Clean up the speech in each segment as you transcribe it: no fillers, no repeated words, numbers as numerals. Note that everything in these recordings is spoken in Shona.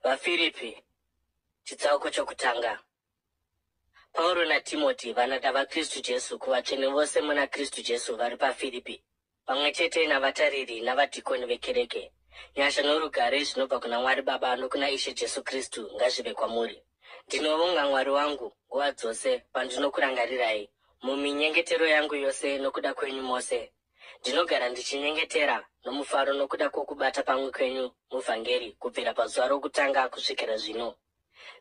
VaFiripi chitsauko chokutanga. Pauro naTimoti, varanda vaKristu Jesu, kuvatsvene vose muna Kristu Jesu vari paFiripi, pamwe chete navatariri navadhikoni vekereke. Nyasha norugare zvinobva kuna Mwari Baba nokuna Ishe Jesu Kristu ngazvive kwamuri. Ndinovonga Mwari wangu nguva dzose pandinokurangarirai muminyengetero yangu yose nokuda kwenyu mose. Ndinogara ndichinyengetera nomufaro nokuda kwokubata pamwe kwenyu muvhangeri kubvira pazuva rokutanga kusvikira zvino.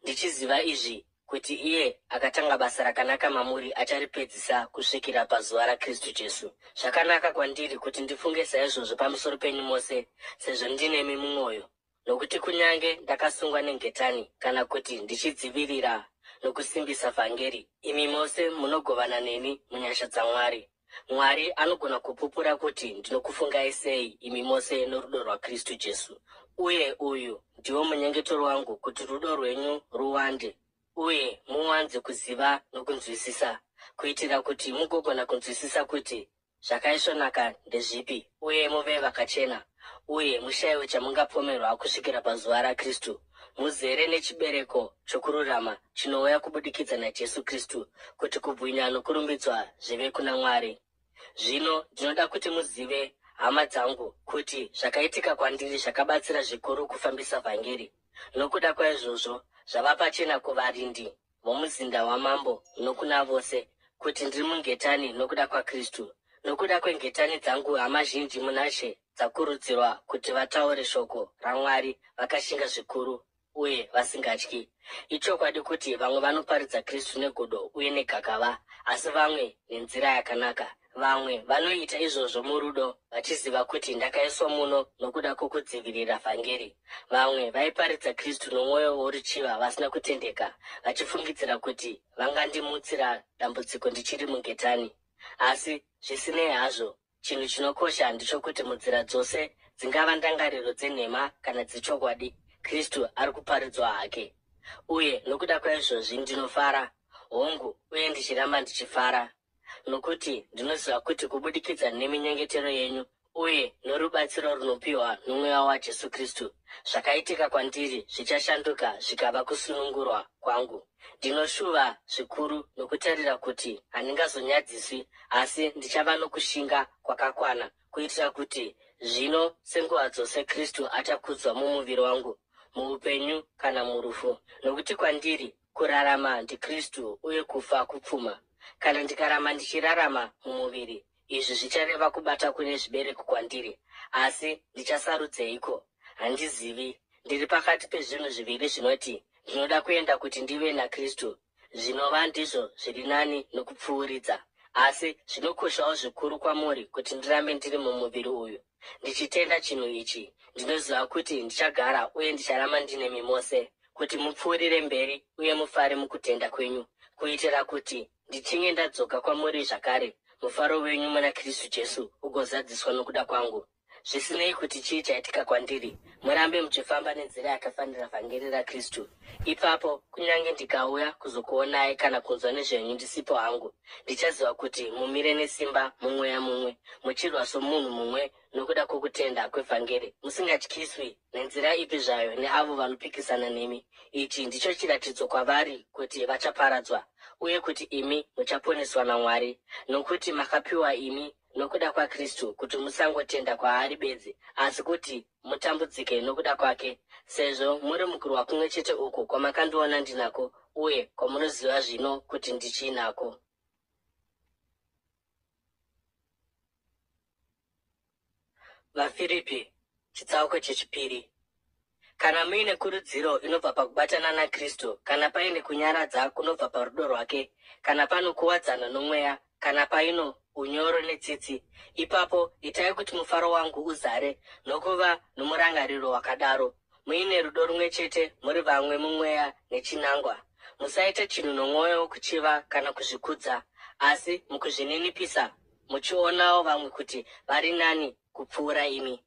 Ndichiziva izvi, kuti iye akatanga basa rakanaka mamuri acharipedzisa kusvikira pazuva raKristu Jesu. Zvakanaka kwandiri kuti ndifunge saizvozvo pamusoro penyu mose, sezvo ndinemi mumwoyo. Nokuti kunyange ndakasungwa nengetani kana kuti ndichidzivirira nokusimbisa vhangeri, imi mose munogovana neni munyasha dzaMwari. Mwari anogona kupupura kuti ndinokufungai sei imi mose norudo rwaKristu Jesu. Uye uyu ndiwo munyengetero wangu, kuti rudo rwenyu ruwande uye muwanze kuziva nokunzwisisa, kuitira kuti mugogona kunzwisisa kuti zvakaisvonaka ndezvipi, uye muve vakachena, uye mushayiwe chamungapomerwa kusvikira pazuva raKristu, muzere nechibereko chokururama chinouya kubudikidza naJesu Kristu, kuti kubwinya nokurumbidzwa zvive kuna Mwari. Zvino ndinoda kuti muzive, hama dzangu, kuti zvakaitika kwandiri zvakabatsira zvikuru kufambisa vhangeri. Nokuda kwaizvozvo, zvava pachena kuvarindi vomuzinda wamambo nokuna vose, kuti ndiri mungetani nokuda kwaKristu. Nokuda kwengetani dzangu hama zhinji munaShe dzakurudzirwa kuti vataure shoko raMwari vakashinga zvikuru uye vasingatyi. Ichokwadi kuti vamwe vanoparidza Kristu negodo uye negakava, asi vamwe nenzira yakanaka. Vamwe vanoita izvozvo murudo, vachiziva kuti ndakaiswa muno nokuda kwokudzivirira vhangeri. Vamwe vaiparidza Kristu nomwoyo woruchiva vasina kutendeka, vachifungidzira kuti vangandimutsira dambudziko ndichiri mungetani. Asi, zvisinei hazvo, chinhu chinokosha ndechokuti munzira dzose, dzingava ndangariro dzenhema kana dzechokwadi, Kristu ari kuparidzwa hake. Uye nokuda kwaizvozvi ndinofara, hongu, uye ndichiramba ndichifara. Nokuti ndinoziva kuti kubudikidza neminyengetero yenyu uye norubatsiro runopiwa noMweya waJesu Kristu, zvakaitika kwandiri zvichashanduka zvikava kusunungurwa kwangu. Ndinoshuva zvikuru nokutarira kuti handingazonyadziswi, asi ndichava nokushinga kwakakwana, kuitira kuti zvino senguva dzose Kristu achakudzwa mumuviri wangu, muupenyu kana murufu. Nokuti kwandiri kurarama ndiKristu uye kufa kupfuma. Kana ndikaramba ndichirarama mumuviri, izvi zvichareva kubata kune zvibereko kwandiri. Asi ndichasarudzeiko? Handizivi. Ndiri pakati pezvinhu zviviri zvinoti, ndinoda kuenda kuti ndive naKristu, zvinova ndizvo zviri nani nokupfuuridza. Asi zvinokoshawo zvikuru kwamuri kuti ndirambe ndiri mumuviri uyu. Ndichitenda chinhu ichi, ndinoziva kuti ndichagara uye ndicharamba ndinemi mose, kuti mupfuurire mberi uye mufare mukutenda kwenyu, kuitira kuti ndichinge ndadzoka kwamuri zvakare, mufaro wenyu muna Kristu Jesu ugozadziswa nokuda kwangu. Zvisinei kuti chii chaitika kwandiri, murambe muchifamba nenzira yakafanira vhangeri raKristu. Ipapo, kunyange ndikauya kuzokuonai kana kunzwa nezvenyu ndisipo hangu, ndichaziva kuti mumire nesimba mumweya mumwe, muchirwa somunhu mumwe nokuda kwokutenda kwevhangeri, musingatyiswi nenzira ipi zvayo neavo vanopikisana nemi. Ichi ndicho chiratidzo kwavari kuti vachaparadzwa, uye kuti imi muchaponeswa naMwari, nokuti makapiwa imi nokuda kwaKristu kuti musangotenda kwaari bedzi, asi kuti mutambudzike nokuda kwake, sezvo muri mukurwa kumwe chete uku kwamakandiona ndinako uye kwamunoziva zvino kuti ndichinako. VaFiripi chitsauko chechipiri. Kana muine kurudziro inobva pakubatana naKristu, kana paine kunyaradza kunobva parudo rwake, kana pano kuwadzana noMweya, kana paino unyoro netsitsi, ipapo itai kuti mufaro wangu uzare nokuva nomurangariro wakadaro, muine rudo rumwe chete, muri vamwe mumweya nechinangwa. Musaita chinhu nomwoyo wokuchiva kana kuzvikudza, asi mukuzvininipisa muchionawo vamwe kuti vari nani kupfuura imi.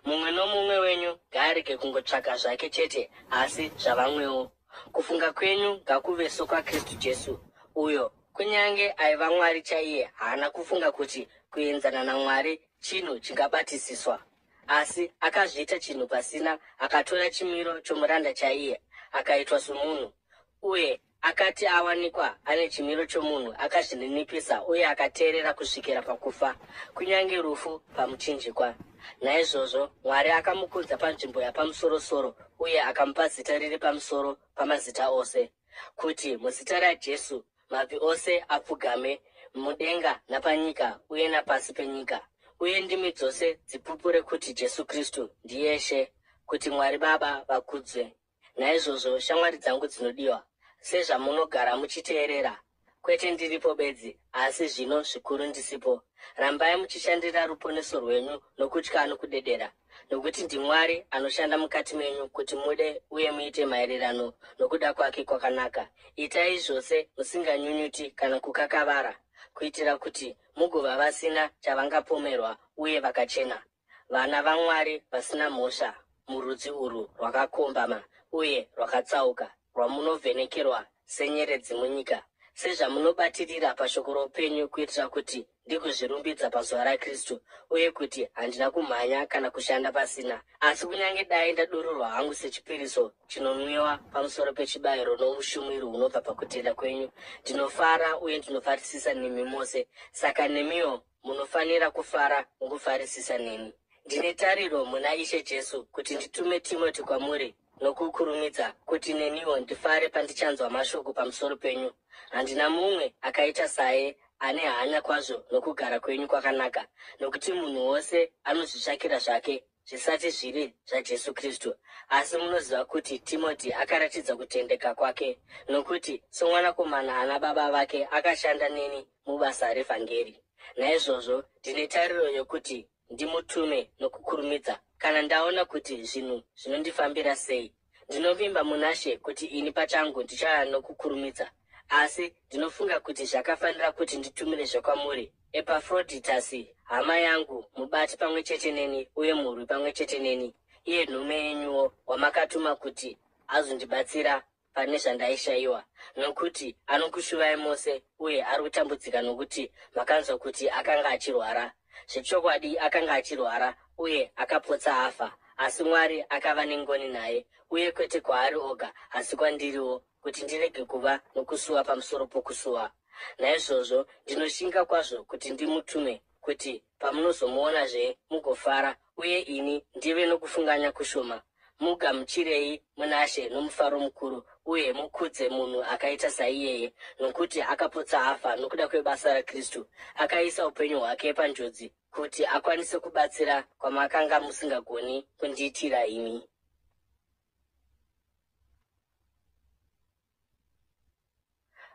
Mumwe nomumwe wenyu ngaarege kungotsvaka zvake chete, asi zvavamwewo. Kufunga kwenyu ngakuve sokwaKristu Jesu, uyo, kunyange aiva Mwari chaiye, haana kufunga kuti kuenzana naMwari chinhu chingabatisiswa. Asi akazviita chinhu pasina, akatora chimiro chomuranda chaiye, akaitwa somunhu. Uye akati awanikwa ane chimiro chomunhu, akazvininipisa uye akateerera kusvikira pakufa, kunyange rufu pamuchinjikwa. Naizvozvo Mwari akamukudza panzvimbo yapamusoro-soro uye akamupa zita riri pamusoro pamazita ose, kuti muzita raJesu mabvi ose apfugame, mudenga napanyika uye napasi penyika, uye ndimi dzose dzipupure kuti Jesu Kristu ndiye She, kuti Mwari Baba vakudzwe. Naizvozvo, shamwari dzangu dzinodiwa, sezvamunogara muchiteerera, kwete ndiripo bedzi, asi zvino zvikuru ndisipo, rambai muchishandira ruponeso rwenyu nokutya nokudedera, nokuti ndiMwari anoshanda mukati menyu kuti mude uye muite maererano nokuda kwake kwakanaka. Itai zvose musinganyunyuti kana kukakavara, kuitira kuti mugova vasina chavangapomerwa uye vakachena, vana vaMwari vasina mhosva murudzi urwu rwakakombama uye rwakatsauka, rwamunovhenekerwa senyeredzi munyika, sezvamunobatirira pashoko roupenyu, kuitira kuti ndigozvirumbidza pazuva raKristu, uye kuti handina kumhanya kana kushanda pasina. Asi kunyange dai ndadururwa hangu sechipiriso chinonwiwa pamusoro pechibayiro noushumiri hunobva pakutenda kwenyu, ndinofara uye ndinofarisisa nemi mose. Saka nemiwo munofanira kufara nokufarisisa neni. Ndine tariro muna Ishe Jesu kuti nditume Timoti kwamuri nokukurumidza, kuti neniwo ndifare pandichanzwa mashoko pamusoro penyu. Handina mumwe akaita saye ane hanya kwazvo nokugara kwenyu kwakanaka, nokuti munhu wose anozvitsvakira zvake, zvisati zviri zvaJesu Kristu. Asi munoziva kuti Timoti akaratidza kutendeka kwake, nokuti somwanakomana ana baba vake akashanda neni mubasa revhangeri. Naizvozvo ndine tariro yokuti ndimutume nokukurumidza kana ndaona kuti zvinhu zvinondifambira sei. Ndinovimba munaShe kuti ini pachangu ndichauya nokukurumidza, asi ndinofunga kuti zvakafanira kuti nditumire zvekwamuri Epafrodhitasi, hama yangu, mubati pamwe chete neni uye murwi pamwe chete neni, iye nhume yenyuwo wamakatuma kuti azondibatsira pane zvandaishayiwa, nokuti anokushuvai mose uye ari kutambudzika nokuti makanzwa kuti akanga achirwara. Zvechokwadi akanga achirwara uye akapotsa afa, asi Mwari akava nengoni naye, uye kwete kwaari oga asi kwandiriwo, kuti ndirege kuva nokusuwa pamusoro pokusuwa. Naizvozvo ndinoshinga kwazvo kuti ndimutume, kuti pamunozomuonazve mugofara, uye ini ndive nokufunganya kushoma. Mugamuchirei munaShe nomufaro mukuru, uye mukudze munhu akaita saiyeye, nokuti akapotsa afa nokuda kwebasa raKristu, akaisa upenyu hwake panjodzi kuti akwanise kubatsira kwamakanga musingagoni kundiitira imi.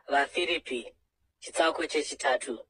VaFiripi, chitsauko chechitatu.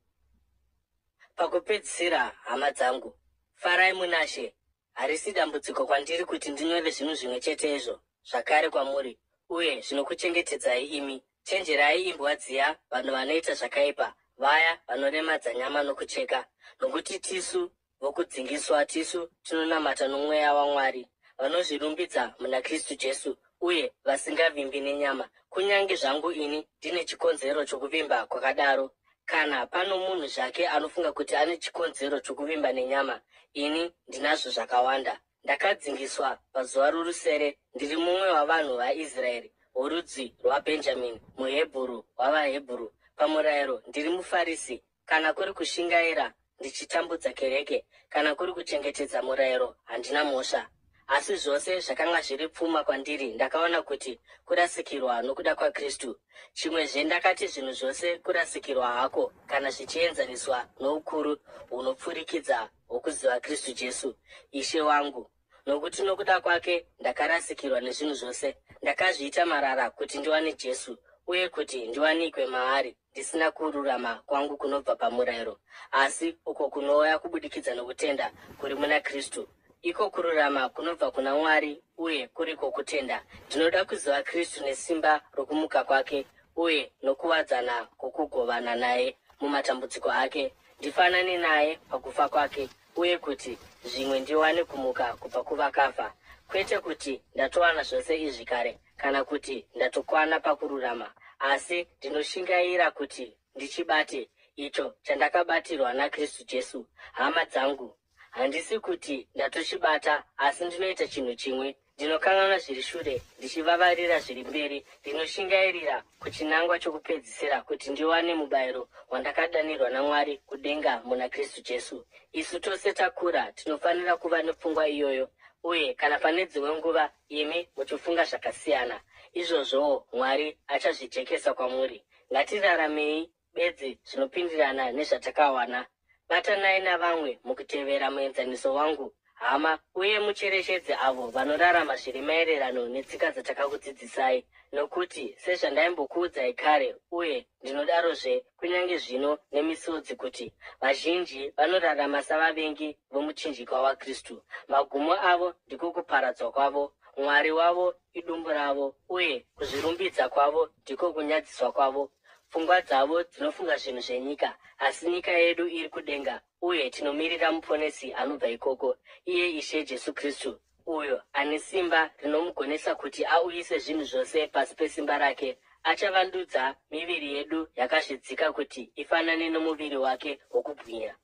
Pakupedzisira, hama dzangu, farai munaShe. Harisi dambudziko kwandiri kuti ndinyore zvinhu zvimwe chetezvo zvakare kwamuri, uye zvinokuchengetedzai imi. Chenjerai imbwa dziya, vanhu vanoita zvakaipa, vaya vanoremadza nyama nokucheka. Nokuti tisu vokudzingiswa, tisu tinonamata noMweya waMwari, vanozvirumbidza muna Kristu Jesu uye vasingavimbi nenyama. Kunyange zvangu ini ndine chikonzero chokuvimba kwakadaro. Kana pano munhu zvake anofunga kuti ane chikonzero chokuvimba nenyama, ini ndinazvo zvakawanda. Ndakadzingiswa pazuva rorusere, ndiri mumwe wavanhu vaIsraeri, worudzi rwaBhenjamini, muHebhuru wavaHebhuru. Pamurayiro ndiri muFarisi, kana kuri kushingaira ndichitambudza kereke, kana kuri kuchengetedza murayiro, handina mhosva. Asi zvose zvakanga zviri pfuma kwandiri ndakaona kuti kurasikirwa nokuda kwaKristu. Chimwezve ndakati zvinhu zvose kurasikirwa hako kana zvichienzaniswa noukuru hunopfurikidza hwokuziva Kristu Jesu, Ishe wangu. Nokuti nokuda kwake ndakarasikirwa nezvinhu zvose, ndakazviita marara kuti ndiwane Jesu, uye kuti ndiwanikwe maari, ndisina kururama kwangu kunobva pamurayiro, asi uko kunouya kubudikidza nokutenda kuri muna Kristu, iko kururama kunobva kuna Mwari uye kuri kwokutenda. Ndinoda kuziva Kristu nesimba rokumuka kwake uye nokuwadzana kwokugovana naye mumatambudziko ake, ndifanane naye pakufa kwake, uye kuti zvimwe ndiwane kumuka kubva kuvakafa. Kwete kuti ndatowana zvose izvi kare kana kuti ndatokwana pakururama, asi ndinoshingaira kuti ndichibate icho chandakabatirwa naKristu Jesu. Hama dzangu, Handisi kuti ndatochibata, asi ndinoita chinhu chimwe. Ndinokanganwa zviri shure, ndichivavarira zviri mberi. Ndinoshingairira kuchinangwa chokupedzisira kuti ndiwane mubayiro wandakadanirwa naMwari kudenga muna Kristu Jesu. Isu tose takura tinofanira kuva nepfungwa iyoyo, uye kana pane dzimwe nguva imi muchifunga zvakasiyana, izvozvowo Mwari achazvijekesa kwamuri. Ngatiraramei bedzi zvinopindirana nezvatakawana. Batanai navamwe mukutevera muenzaniso wangu, hama, uye mucherechedze avo vanorarama zviri maererano netsika dzatakakudzidzisai. Nokuti, sezvandaimbokuudzai kare, uye ndinodarozve kunyange zvino nemisodzi, kuti vazhinji vanorarama savavengi vomuchinjikwa waKristu. Magumo avo ndiko kuparadzwa kwavo, Mwari wavo idumbu ravo, uye kuzvirumbidza kwavo ndiko kunyadziswa kwavo. Pfungwa dzavo dzinofunga zvinhu zvenyika, asi nyika yedu iri kudenga, uye tinomirira Muponesi anobva ikoko, iye Ishe Jesu Kristu, uyo ane simba rinomugonesa kuti auyise zvinhu zvose pasi pesimba rake. Achavandudza miviri yedu yakazvidzika kuti ifanane nomuviri wake wokubwinya.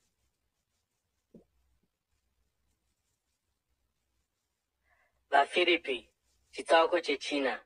VaFiripi, chitsauko chechina.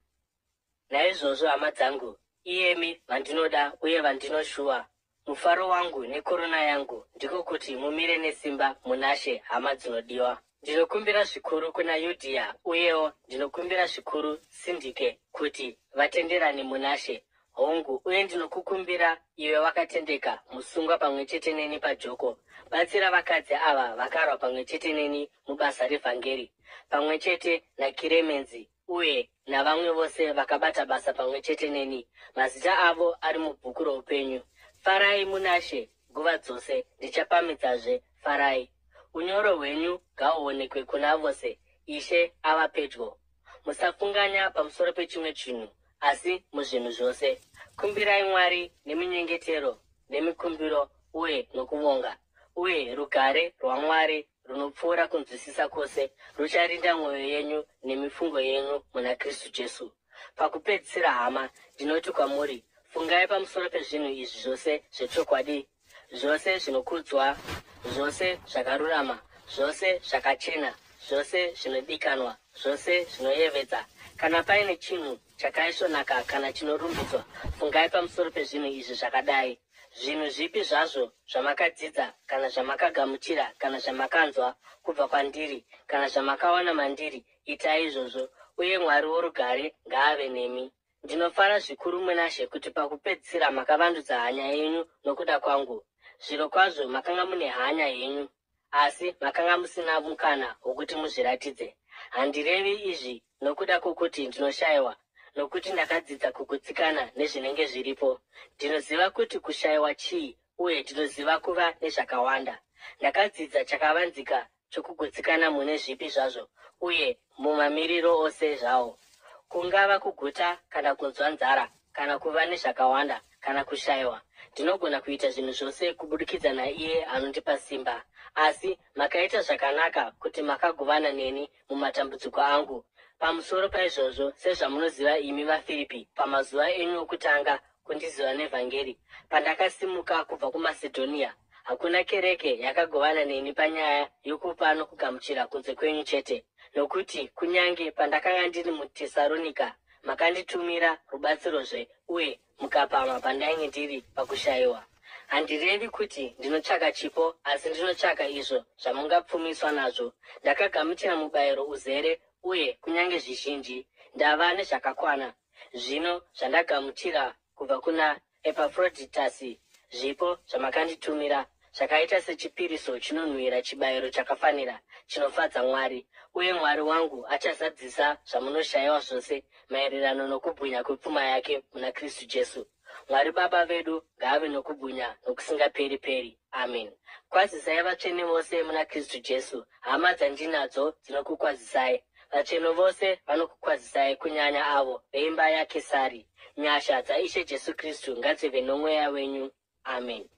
Naizvozvo, hama dzangu, iyemi vandinoda uye vandinoshuva, mufaro wangu nekorona yangu, ndiko kuti mumire nesimba munaShe, hama dzinodiwa. Ndinokumbira zvikuru kuna Yudhiya uyewo ndinokumbira zvikuru Sindike kuti vatenderane munaShe. Hongu, uye ndinokukumbira iwe wakatendeka, musungwa pamwe chete neni pajoko, batsira vakadzi ava vakarwa pamwe chete neni mubasa revhangeri, pamwe chete naKiremenzi uye navamwe vose vakabata basa pamwe chete neni, mazita avo ari mubhuku roupenyu. Farai munaShe nguva dzose, ndichapamhidzazve, farai. Unyoro hwenyu ngahuonekwe kuna vose, Ishe ava pedyo. Musafunganya pamusoro pechimwe chinhu, asi muzvinhu zvose, kumbirai Mwari neminyengetero, nemikumbiro uye nokuvonga. Uye rugare rwaMwari runopfuura kunzwisisa kwose rucharinda mwoyo yenyu nemifungo yenyu muna Kristu Jesu. Pakupedzisira, hama, ndinoti kwamuri, fungai pamusoro pezvinhu izvi zvose zvechokwadi, zvose zvinokudzwa, zvose zvakarurama, zvose zvakachena, zvose zvinodikanwa, zvose zvinoyevedza. Kana paine chinhu chakaisvonaka kana chinorumbidzwa, fungai pamusoro pezvinhu izvi zvakadai. Zvinhu zvipi zvazvo zvamakadzidza kana zvamakagamuchira kana zvamakanzwa kubva kwandiri kana zvamakawana mandiri, itai izvozvo, uye Mwari worugare ngaave nemi. Ndinofara zvikuru munaShe kuti pakupedzisira makavandudza hanya yenyu nokuda kwangu. Zvirokwazvo makanga mune hanya henyu, asi makanga musina mukana wokuti muzviratidze. Handirevi izvi nokuda kwokuti ndinoshayiwa, nokuti ndakadzidza kugutsikana nezvinenge zviripo. Ndinoziva kuti kushayiwa chii uye ndinoziva kuva nezvakawanda. Ndakadzidza chakavanzika chokugutsikana mune zvipi zvazvo uye mumamiriro ose zvawo, kungava kuguta kana kunzwa nzara, kana kuva nezvakawanda kana kushayiwa. Ndinogona kuita zvinhu zvose kubudikidza naiye anondipa simba. Asi makaita zvakanaka kuti makagovana neni mumatambudziko angu. Pamusoro paizvozvo, sezvamunoziva imi vaFiripi, pamazuva enyu okutanga kundiziva nevhangeri, pandakasimuka kubva kuMasedhonia, hakuna kereke yakagovana neni panyaya yokupa nokugamuchira kunze kwenyu chete. Nokuti kunyange pandakanga ndiri muTesaronika, makanditumira rubatsirozve uye mukapamha pandainge ndiri pakushayiwa. Handirevi kuti ndinotsvaka chipo, asi ndinotsvaka izvo zvamungapfumiswa nazvo. Ndakagamuchira mubayiro uzere uye kunyange zvizhinji. Ndava nezvakakwana zvino zvandagamuchira kubva kuna Epafrodhitasi, zvipo zvamakanditumira, zvakaita sechipiriso chinonhuhwira chibayiro chakafanira, chinofadza Mwari. Uye Mwari wangu achazadzisa zvamunoshayiwa zvose maererano nokubwinya kwepfuma yake muna Kristu Jesu. Mwari Baba vedu ngaave nokubwinya nokusingaperi-peri. Ameni. Kwazisai vatsvene vose muna Kristu Jesu. Hama dzandinadzo dzinokukwazisai. Vatsvene vose vanokukwazisai, kunyanya avo veimba yaKesari. Nyasha dzaIshe Jesu Kristu ngadzive nomweya wenyu. Ameni.